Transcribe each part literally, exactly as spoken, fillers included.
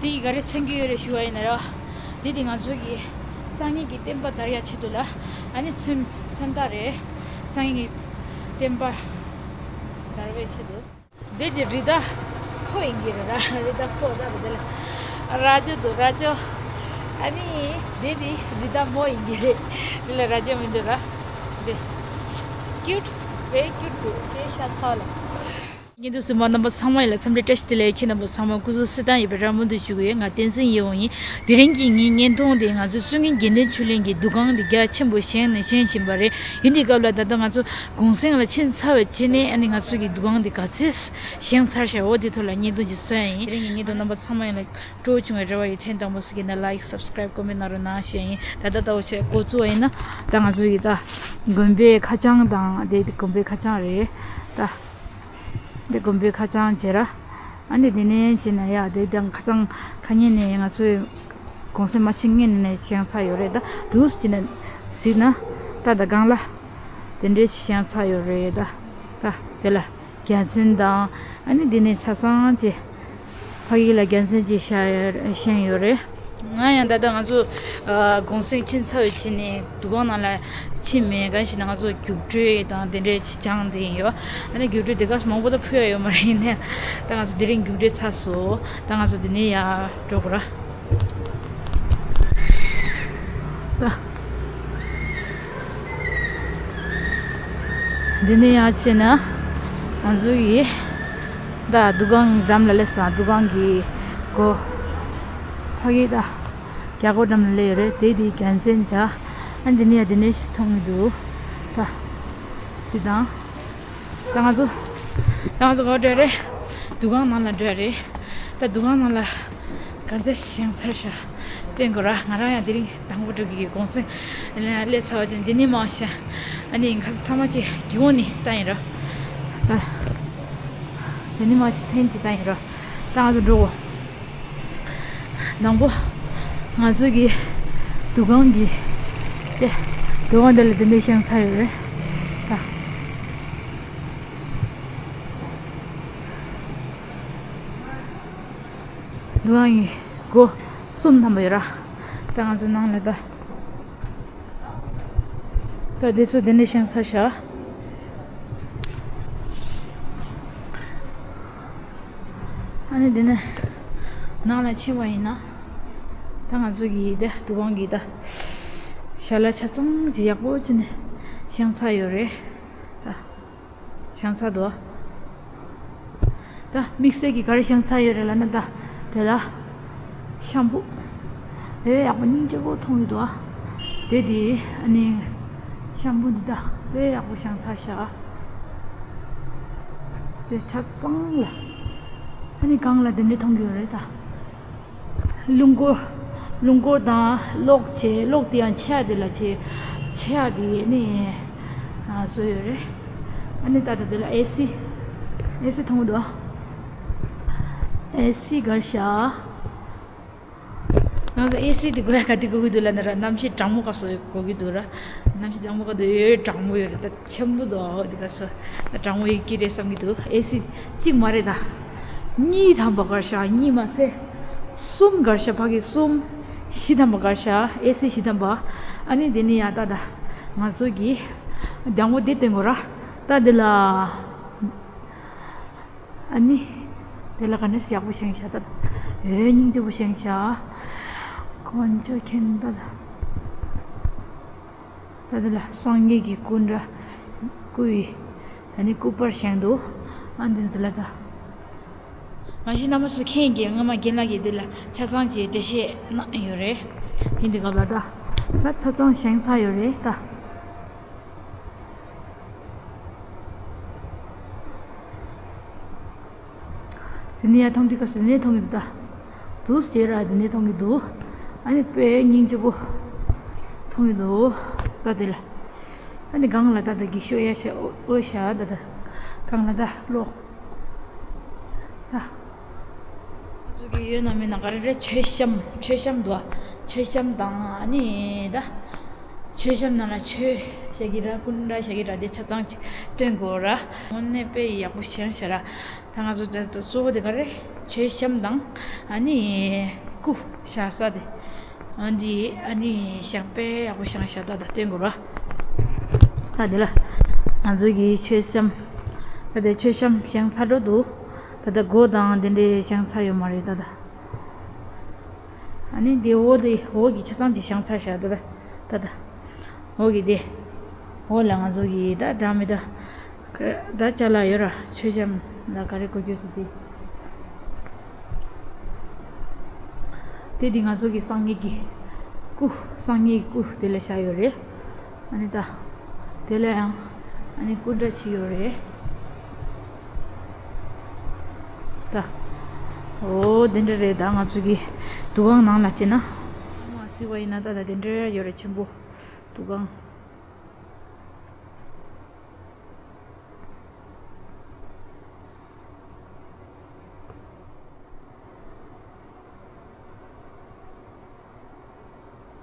དེ་ཡི་ག་རེ་མཚོན་གྱི་ཡོད་རེད་ཞུ་བ་ཡིན་ན་ར། དེ་དེ་ང་ཚོ་གི་སང་ཉིན་གྱི་བསྟན་པ་དར་ཡ་ཆེད་དུ་ལ། ཨ་ནི་མཚོན་མཚོན་རྟགས་རེད། སང་ཉིན་གྱི་བསྟན་པ་དར་བའི་ཆེད་དུ། དེ་དེ་རི་དྭགས་ཕོ་ཡིན་གྱི་རེད་ར། རི་དྭགས་ཕོ་ད་དེ་ལ་རྭ་ཅོ་འདུག་རྭ་ཅོ། ཨ་ནི་དེ་དེ་རི་དྭགས་མོ་ཡིན་གྱི་རེད། དེ་ལ་རྭ་ཅོ་མི་འདུག་ར། དེ་cute, very cute འདུག་དེ་ཤ་ཚ་ལ། ཉིན་དུ་སུ་མ་རྣམ་པ་ཚང་མ་ཡིན་ལ་འཚམས་འདྲི་བཀྲ་ཤིས་བདེ་ལེགས། ཁྱེད་རྣམ་པ་ཚང་མ་སྐུ་གཟུགས་གསལ་ཐང་ཡོད་པའི་རེ་སྨོན་འདུན་ཞུ་གི་ཡོད། ང་བསྟན་འཛིན་ཡེ་ཝང་ཡིན། དེ་རིང་གི་ངའི་བརྙན་ཐུང་དེ་ང་ཚོ་བཙུན་དགོན་དགེ་ལྡན་ཆོས་གླིང་གི་འདུ་ཁང་དེ་རྒྱ་ཆེན་པོ་བཞེངས་ནས་བཞེངས་བཞིན་པ་རེད། ཡིན་དུས་སྐབས་ལ་ད་ལྟ་ང་ཚོ་གུང་སེང་ལ་ཕྱིན་ཚར་བའི་རྗེས་ནས་ཨ་ནི་ང་ཚོ་གི་འདུ་ཁང་དེ་ག་ཚད་བཞེངས་ཚར་ཤག་འོ་དེ་ཐོག་ལ་བརྙན་ཐུང་ཅིག་བཟོ་ཡ་ཡིན། དེ་རིང་གི་བརྙན་ཐུང་རྣམ་པ་ཚང་མ་ཡིན་ལ་སྤྲོ་བོ་བྱུང་བའི་རེ་བ་ཡོད། ཐེངས་དང་པོ་ཟེར་གྱི་ན་like, subscribe, comment གནང་རོགས་གནང་ཞུ་ཡ་ཡིན། ད་ལྟ་ལྟ་བུ་བྱས་འགོ་བཙུགས་པ་ཡིན་ན། ད་ང་ཚོ་ཡི་ད་དགོན་པའི་ཁ་བྱང་དང་དེ་དགོན་པའི་ཁ་བྱང་རེད་ད། འདི་དགོན་པའི་ཁ་བྱང་བྱས་ར། ཨ་ནི་འདི་ནས་བྱས་ན་ཡ་དེ་དང་ཁ་བྱང་ཁ་ཉིན་ནས་ང་ཚོའི་གུང་སེང་མ་ཕྱིན་སྔོན་ནས་བཞེངས་ཚར་ཡོད་རེད་ད། འདུག་སེ་བྱས་ན་གཟིགས་ན་ད་ད་སྒང་ལ་དེ་འདྲས་ཞིག་བཞེངས་ཚར་ཡོད་རེད་ད། ད་དེ་ལ་རྒྱལ་མཚན་དང་ཨ་ནི་འདི་ནས་ཆ་ཚང་ཅིག་ཕ་གི་ལ་རྒྱལ་མཚན་ཅིག་བཞེངས་ཡོད་རེད། ང་ཡང་ད་ལྟ་ང་ཚོ་ཨ་གུང་སེང་ཕྱིན་ཚར་བའི་རྗེས་ནས་འདུ་ཁང་ནང་ལ་ཕྱིན་མེད། གང་ཞིག་ན་ང་ཚོ་རྒྱུགས་སྤྲོད་དང་དེ་འདྲས་ཅིག་སྦྱངས་བསྡད་ཡིན་ཡོད། ཨ་ནི་རྒྱུགས་སྤྲོད་དེ་ག་མང་པོ་ད་ཕུལ་ཡ་ཡོད་མ་རེད། ཡིན་ནའི་ད་ང་ཚོ་དེ་རིང་རྒྱུགས་སྤྲོད་ཚར་སོང་། ད་ང་ཚོ་དེ་ནས་ཡར་འགྲོ་དགོས་ར། ད་འདི་ནས་ཡར་ཕྱིན་ན་ང་ཚོ་ཡི་ད་འདུ་ཁང་འགྲམ་ལ་སླེབས་སོང་། འདུ་ཁང་གི་སྒོ་ཕ་གི་ད་རྒྱ་སྒོ་འགྲམ་ལ་སླེབས་ཡོད་རེད། དེ་དེ་རྒྱལ་མཚན་བྱ། ཨ་འདི་ནས་ཡར་འདི་ནས་མཐོང་གི་འདུག་ད་སི་དང་། ད་ང་ཚོ་ད་ང་ཚོ་ག་པར་འགྲོ་རེད། འདུ་ཁང་ནང་ལ་འགྲོ་རེད། ད་འདུ་ཁང་ནང་ལ་ག་ཚོད་བཞེངས་ཚར་ཤག་བསྟན་དགོས་ར། ང་རང་ཡང་དེ་རིང་དང་པོ་འགྲོ་གི་ཡོད། གུང་སེང་སླེབས་ཚར་བ་ཅན་འདི་ནས་མ་ཤག་ཨ་ནི་ཁ་ས་ཐ་མ་ཅིག་གི་འོག་ནས་ལྟ་ཡིན་ར། ད་འདི་ནས་མ་ཤག་ཐེངས་ཅིག་ལྟ་ཡིན་ར། ད་ང་ཚོ་འགྲོ་གོ། དང་པོ་ང་ཚོ་གི་འདུ་ཁང་གི་དེ་འདུ་ཁང་དེ་ལ་དེ་འདྲ་བཞེངས་ཚར་ཡོད་རེད་ད། འདུ་ཁང་གི་སྒོ་གསུམ་ཐམ་པ་ཡོད་ར། ད་ང་ཚོ་ནང་ལ་ད། ད་དེ་ཚོ་དེ་འདྲ་བཞེངས་ཚར་ཤག་ཨ་ནི་དེ་ནས་ནང་ལ་ཕྱིན་པ་ཡིན་ན། ད་ང་ཚོ་གི་དེ་འདུ་ཁང་གི་ད་ཞལ་ལག་ཆ་ཚང་གི་ཡག་པོ་བྱས་ནས་བཞེངས་ཚར་ཡོད་རེད་ད། བཞེངས་ཚར་འདུག་ད་དམིགས་བསལ་གྱི་ག་རེ་བཞེངས་ཚར་ཡོད་རེད་ལབ་ན་ད། དེ་ལ་ཤམ་བུ་དཔེ་ཡག་པོ་སྙིང་རྗེ་པོ་མཐོང་གི་འདུག་དེ་དེ་ཨ་ནི་ཤམ་བུ་འདི་ད་དཔེ་ཡག་པོ་བཞེངས་ཚར་ཤག་དེ་ཆ་ཚང་ལ་ཨ་ནི་སྒང་ལ་དེ་འདྲ་མཐོང་གི་ཡོད་རེད་ད། རླུང་འཁོར། རླུང་འཁོར་དང་གློག་བྱས། གློག་དེ་ཡང་ཆས་དེ་ལ་བྱས། ཆས་དེ་ནི་ཨ་བཟོས་ཡོད་རེད། ཨ་ནི་ད་ལྟ་དེ་ལ་ཨེ་སི། ཨེ་སི་མཐོང་གི་འདུག་ཨེ་སི་སྒར་ཤག་ང་ཚོ་ཨེ་སི་དེ་དགོས་ཡ་ག་དེ་དགོས་ཀྱི་འདུག་ལབ་ན་ར། གནམ་གཤིས་གྲང་མོ་སྐབས་སུ་དགོས་ཀྱི་འདུག་ར། གནམ་གཤིས་གྲང་མོ་སྐབས་དུ་ཡོད་གྲང་མོ་ཡོད་རེད་ད། ཆེན་པོ་འདུག་འོ་དེ་ག་ས་ད་གྲང་མོ་ཡོད་ཀྱི་རེད་བསམ་གྱི་འདུག་ཨེ་སི་གཅིག་མ་རེད་ད། གཉིས་ཐམ་པ་སྒར་ཤག་གཉིས་མ་ཚད། གསུམ་སྒར་ཤག་ཕ་གི་གསུམ། བཞི་ཐམ་པ་སྒར་ཤག་ཨེ་སི་བཞི་ཐམ་པ། ཨ་ནི་དེ་ནི་ཡ་ད་ད་ང་ཚོ་གི་དང་པོ་དེ་བསྟན་དགོས་ར། ད་དེ་ལ། ཨ་ནི། དེ་ལ་ག་ནས་ཡག་པོ་བཞེངས་ཤག་ད། ཨེ་སྙིང་རྗེ་པོ་བཞེངས་ཤག་དཀོན་མཆོག་མཁྱེན་ད། ད་དེ་ལ་སངས་རྒྱས་ཀྱི་སྐུ་འདྲ། སྐུ་ཡི། ཨ་ནི་སྐུ་པར་བཞེངས་འདུག་ཨ་འདི་དེ་ལ་ད། མ་གཞི་རྣམ་པ་ཚོ་མཁྱེན་གྱི་སྔོན་མ་རྒན་ལགས་ཀྱིས་འདི་ལ་ཆ་ཚང་གྱི་འགྲེལ་བཤད་གནང་ཡོད་རེད། ཡིན་དུས་སྐབས་ལ་ད། ད་ཆ་ཚང་བཞེངས་ཚར་ཡོད་རེད་ད། དེ་ནས་ཡར་མཐོང་དུས་སྐབས་སུ་དེ་ནས་མཐོང་གི་འདུག་ད། འདུག་སེ་ར་དེ་ནས་མཐོང་གི་འདུག་ཨ་ནི་དཔེ་སྙིང་རྗེ་པོ་མཐོང་གི་འདུག་ད་དེ་ལ། ཨ་ནི་སྒང་ལ་ད་ད་གི་ཤོ་ཡ་ཤ་ཨོ་ཤ་ད་ད། སྒང་ལ་ད་གློག་ད། ང་ཚོ་གི་ཡོད་ན་མེད་ན་ག་རེ་རེད། མཆོད་བཤམས། མཆོད་བཤམས་འདུག་མཆོད་བཤམས་དང་ཨ་ནི་ད། མཆོད་བཤམས་ནང་ལ་མཆོད་བཞག་གི་ར། སྐུ་འདྲ་བཞག་གི་ར། དེ་ཆ་ཚང་ཅིག་སྟོན་དགོས་ར། དངོས་གནས་དཔེ་ཡག་པོ་བཞེངས་ཤག་ར། ད་ང་ཚོ་ད་ལྟ་གཙོ་བོ་དེ་ག་རེ། མཆོད་བཤམས་དང་ཨ་ནི་སྐུ་བཞག་ས་དེ། འོན་ཏེ་ཨ་ནི་བཞེངས་དཔེ་ཡག་པོ་བཞེངས་ཤག་ད་ད་སྟོན་དགོས་ར། ད་དེ་ལ་ང་ཚོ་གི་མཆོད་བཤམས། ད་ལྟ་མཆོད་བཤམས་བཞེངས་ཚར་འགྲོ་འདུག་ད་ལྟ་སྒོ་དང་དེ་འདྲས་བཞེངས་ཚར་ཡོད་མ་རེད་ད་ལྟ། ཨ་ནི་དེ་འོག་དེ་འོག་གི་ཆ་ཚང་ཅིག་བཞེངས་ཚར་ཤག་ད་ལྟ། ད་ལྟ། འོག་གི་དེ། འོག་ལ་ང་ཚོ་གི་ད་འདྲ་མི་འདྲ། ད་ཅ་ལག་ཡོད་ར། མཆོད་བཤམས་ལ་ག་རེ་དགོས་རྒྱུ་དེ་དེ། དེ་དེ་ང་ཚོ་གི་སང་ཉིན་གི་སྐུ། སང་ཉིན་གི་སྐུ་དེ་ལ་བཞག་ཡོད་རེད། ཨ་ནི་ད། དེ་ལ་ཡང་ཨ་ནི་སྐུ་འདྲ་ཅིག་ཡོད་རེད། ད། འོ་དེ་འདྲ་རེད། ད་ང་ཚོ་གི་འདུ་ཁང་ནང་ལ་ཕྱིན་ན། མ་སི་བ་ཡིན་ན་ད་ད་དེ་འདྲ་ཡོད་རེད། ཆེན་པོ་འདུ་ཁང་།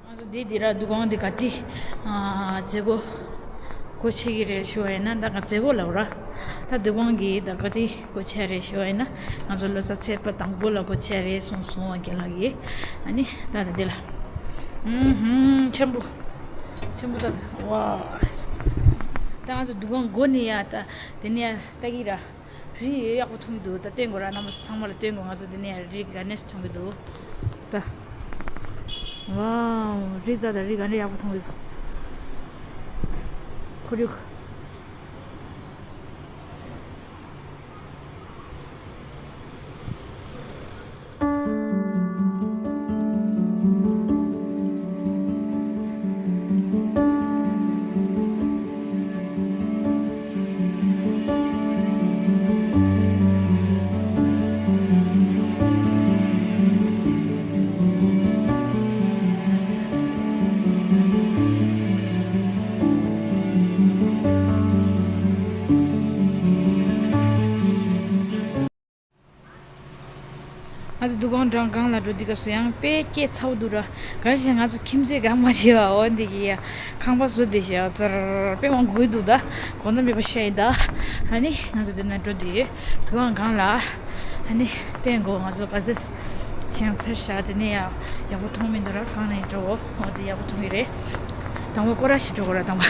ང་ཚོ་འདི་འདི་ར་འདུ་ཁང་འདི་ག་དུས་ཨ་མཛད་སྒོ་སྒོ་ཕྱེ་གི་རེད་ཞུ་བ་ཡིན་ན། ད་ག་མཛད་སྒོ་ལབ་ར། ད་འདུ་ཁང་གི་ད་ག་དུས་སྒོ་ཕྱེ་རེད་ཞུ་བ་ཡིན་ན། ང་ཚོ་ལོ་གསར་ཚེས་པ་དང་པོ་ལ་སྒོ་ཕྱེ་རེད་གསུངས་སོང་བ། རྒན་ལགས་ཀྱིས། ཨ་ནི་ད་ད་འདི་ལ། ཨུམ་ཧུམ། ཆེན་པོ། ཆེན་པོ་ད། ཝ། ད་ང་ཚོ་འདུ་ཁང་སྒོ་ནས་ཡ་ད་དེ་ནས་ཡ་ལྟ་གི་ར། རི་ཡོད་ཡག་པོ་མཐོང་གི་འདུག་ད་སྟོན་དགོས་ར། རྣམ་པ་ཚང་མ་ལ་སྟོན་དགོས། ང་ཚོ་འདི་ནས་རི་ག་ནས་མཐོང་གི་འདུག་ད། ཝའོ། རི་ད་ད་རི་ག་ནས་ཡག་པོ་མཐོང་གི་འདུག་ཁོར་ཡུག་ང་ཚོ་འདུ་ཁང་གྲངས་སྒང་ལ་འགྲོ་དུས་སྐབས་སུ་ཡང་དཔེ་སྐད་ཚ་པོ་འདུག་ར། གང་ཞིག་ང་ཚོ་ཁྱིམ་མཚེས་གང་མ་བྱེད་པ་འོ་འདི་གི་ཡ་ཁང་པ་བཟོ་བསྡད་ཤག་ཙར་དཔེ་མང་དགོས་འདུག་ད་དགོང་དག་མེད་པ་ཤ་ཡིན་ད། ཨ་ནི་ང་ཚོ་འདི་ན་འགྲོ་དུས་འདུ་ཁང་སྒང་ལ་ཨ་ནི་སྟོན་དགོས། ང་ཚོ་ག་ཚོད་བཞེངས་ཚར་ཤག་དེ་ནས་ཡ་ཡག་པོ་མཐོང་མི་འདུག་ར། སྒང་ནས་འགྲོ་འོ་འོ་དེ་ཡག་པོ་མཐོང་གི་རེད། དང་པོ་སྐོར་ར་ཞིག་འགྲོ་དགོས་ར་དང་པོ།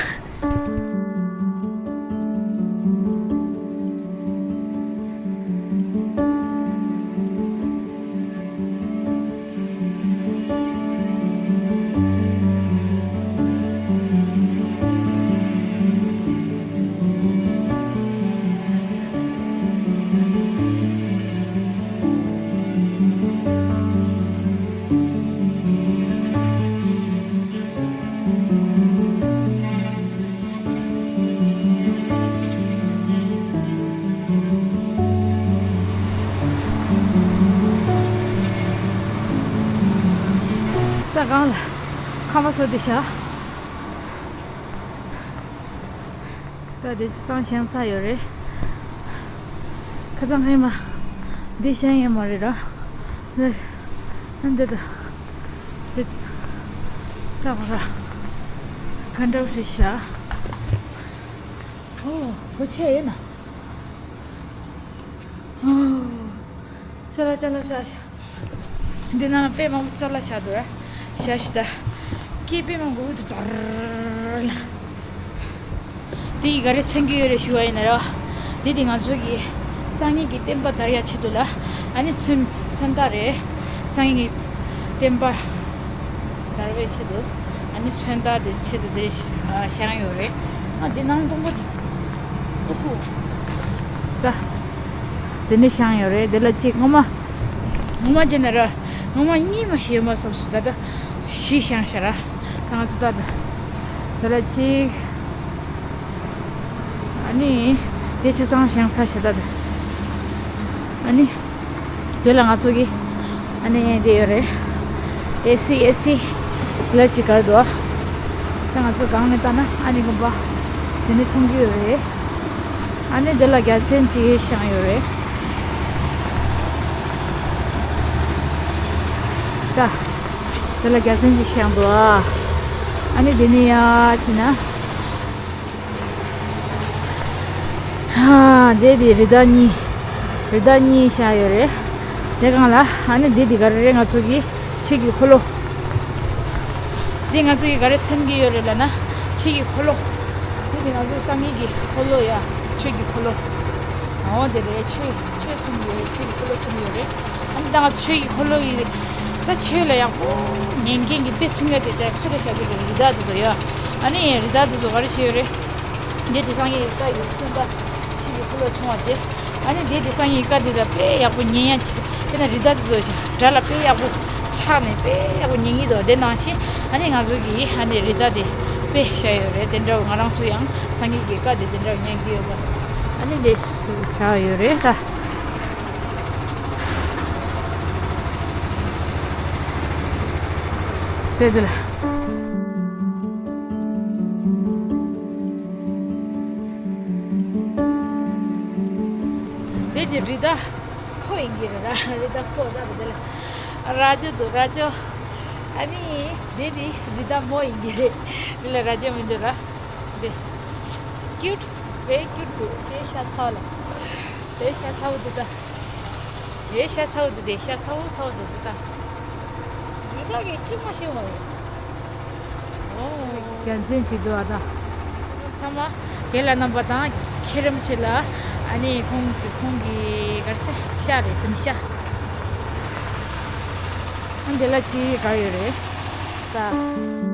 ད་སྒང་ལ་ཁང་པ་བཟོ་བསྡད་ཤག་ད་དེ་ཚོ་ཚང་བཞེངས་ཚར་ཡོད་རེད། ཁ་སང་ཧེ་མ་འདི་བཞེངས་ཡོད་མ་རེད་ར། འདི་འདི་ད་འདི་ད་བ་ར་ག་འདྲ་རེད་ཤག་ཨོ་གོ་ཆེ་ཡིན་ན། ཨོ། ཅ་ལག་ཅ་ལག་ཤ་ཤ། འདི་ནང་དཔེ་མང་པོ་ཅ་ལག་ཤ་འདུག་ར། ཤ་ཤ་ད། སྐད་དཔེ་མང་པོ་འདུག་ཙར་ལ། དེ་ཡི་ག་རེ་མཚོན་གྱི་ཡོད་རེད་ཞུ་བ་ཡིན་ན་ར། དེ་དེ་ང་ཚོ་གི་སང་ཉིན་གྱི་བསྟན་པ་དར་ཡ་ཆེད་དུ་ལ། ཨ་ནི་མཚོན་མཚོན་རྟགས་རེད། སང་ཉིན་གྱི་བསྟན་པ་དར་བའི་ཆེད་དུ། ཨ་ནི་མཚོན་རྟགས་དེ་ཆེད་དུ་དེ་བཞེངས་ཡོད་རེད། ཨ་དེ་ནང་སྟོང་པ། ཨོ་ཧོ། ད། དེ་ནས་བཞེངས་ཡོད་རེད། དེ་ལ་གཅིག་སྔོན་མ། སྔོན་མ་བྱས་ན་ར། སྔོན་མ་གཉིས་མ་ཞིག་ཡོད་མ་བསམ་སོང་། ད་ལྟ་བཞི་བཞེངས་ཤག་ར། ད་ང་ཚོ་ད་ལྟ། དེ་ལ་གཅིག་ཨ་ནི། དེ་ཆ་ཚང་བཞེངས་ཚར་ཤག་ད་ལྟ། ཨ་ནི། དེ་ལ་ང་ཚོ་གི་ཨ་ནི་དེ་ཡོད་རེད། ཨེ་སི་ཨེ་སི་ལ་ཅིག་གར་འདུག་ད་ང་ཚོ་སྒང་ནས་ལྟ་ན་ཨ་ནི་དགོན་པ་དེ་ནས་མཐོང་གི་ཡོད་རེད། ཨ་ནི་དེ་ལ་རྒྱལ་མཚན་ཅིག་བཞེངས་ཡོད་རེད། ད་དེ་ལ་རྒྱལ་མཚན་ཅིག་བཞེངས་འདུག་ཨ། ཨ་ནི་དེ་ནས་ཡར་ཕྱིན་ན། ཧ། དེ་དེ་རི་དྭགས་གཉིས། རི་དྭགས་གཉིས་བཞག་ཡོད་རེད། དེ་སྒང་ལ་ཨ་ནི་དེ་དེ་ག་རེ་རེད། ང་ཚོ་གི་ཆོས་ཀྱི་འཁོར་ལོ། དེ་ང་ཚོ་གི་ག་རེ་མཚོན་གྱི་ཡོད་རེད་ལབ་ན། ཆོས་ཀྱི་འཁོར་ལོ། དེ་དེ་ང་ཚོ་སངས་རྒྱས་ཀྱི་འཁོར་ལོ་ཡ། ཆོས་ཀྱི་འཁོར་ལོ། འོ་དེ་རེད། ཆོས་ཆོས་མཚོན་གྱི་ཡོད་རེད། ཆོས་ཀྱི་འཁོར་ལོ་མཚོན་གྱི་ཡོད་རེད། ཨ་ནི་ད་ང་ཚོ་ཆོས་ཀྱི་འཁོར་ལོ་ཡི། ད་ཆོས་ལ་ཡག་པོ་ཉན་མཁན་གྱི་དཔེ་མཚོན་ཡ་དེ་ད་སུ་ལ་བཞག་གི་རེད། རི་དྭགས་དེ་ཚོ་ཡ། ཨ་ནི་རི་དྭགས་དེ་ཚོ་ག་རེ་བྱས་ཡོད་རེད། འདི་དེ་སངས་རྒྱས་ཀྱི་བཀའ་ཡོད་སུན་ད་ཆོས་ཀྱི་འཁོར་ལོ་མཚོན་པ་བྱས། ཨ་ནི་འདི་དེ་སངས་རྒྱས་ཀྱི་བཀའ་འདི་ལ་དཔེ་ཡག་པོ་ཉན་ཡ་བྱས། དཔེར་ན་རི་དྭགས་དེ་ཚོ་ཞིག་དགྲ་ལ་དཔེ་ཡག་པོ་ཆགས་ནས་དཔེ་ཡག་པོ་ཉན་གྱི་འདུག་དེ་ནང་བཞིན་ཨ་ནི་ང་ཚོ་གིས་ཨ་ནི་རི་དྭགས་དེ་དཔེ་བཞག་ཡོད་རེད། དེ་འདྲ་བོ་ང་རང་ཚོ་ཡང་སངས་རྒྱས་ཀྱི་བཀའ་དེ་དེ་འདྲ་བོ་ཉན་གྱི་ཡོད་པ། ཨ་ནི་དེ་བཞག་ཡོད་རེད་ད། དེ་དེ་ལ། དེ་གི་རི་དྭགས་ཕོ་ཡིན་གྱི་རེད་ར། རི་དྭགས་ཕོ་ད་རེད། དེ་ལ་རྭ་ཅོ་འདུག་རྭ་ཅོ། ཨ་ནི་དེ་དེ་རི་དྭགས་མོ་ཡིན་གྱི་རེད། དེ་ལ་རྭ་ཅོ་མི་འདུག་ར། དེ་ཀིའུཊ། very cute འདུག་དེ་ཤ་ཚ་བ་ལ། དེ་ཤ་ཚ་བོ་འདུག་ད། དེ་ཤ་ཚ་བོ་འདུག་དེ་ཤ་ཚ་བོ་ཚ་བོ་འདུག་ད། རི་དྭགས་ཀྱི་གཅིག་མ་ཤེས་མ་རེད། ཨོ། རྒྱལ་མཚན་གཅིག་འདུག་ཨ་ད། ཚང་མ་རྒན་ལགས་རྣམ་པ་དང་ཁྱེད་རམ་ཆེ་ལ། ཨ་ནི་ཁོང་གི་ཁོང་གི་ག་རེ་ཟེར། ཤ་རེད། གཟིམ་ཤ། ཨ་འདི་ལ་ཅི་ག་ཡོད་རེད་ད།